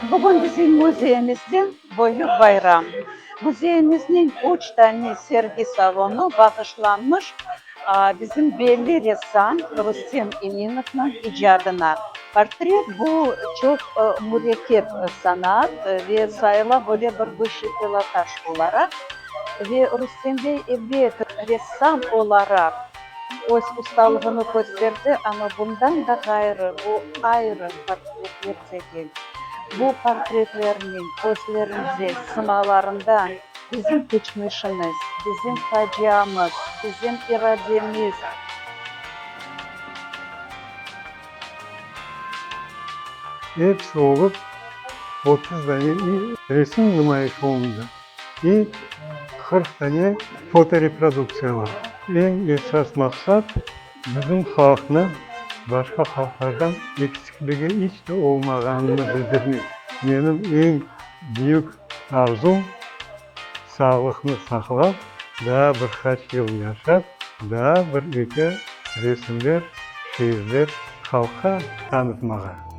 Bugün bizim müzeyimizde büyük bayram. Müzeyimizniñ üç tane sergi salonı bağışlanmış bizim belli ressam Rustem Eminovnıñ icadına. Portret, bu çoq mürekkep sanat ve sayıla böyle bir vısşiy pilotaj olaraq. Ve Rustem bey, ebet, ressam olaraq öz ustalığını kösterdi, amma bundan da ğayrı bu ayrı portretler degil. Bu portretlerniñ özlerinde, sımalarında bizim keçmişimiz, bizim faciamız, bizim irademiz. Episi olıp 30 dane resim numayış olundı i 40 dane fotoreproduktsiyalar. Eñ esas maqsat, bizim halqnı başqa halqlardan eksikligi iç de olmağanını bildirmek. Menim eñ büyük arzum, sağlıqnı saqlap, daa bir qaç yıl yaşap, daa bir-eki resimler, şiirler halqqa tanıtmağa.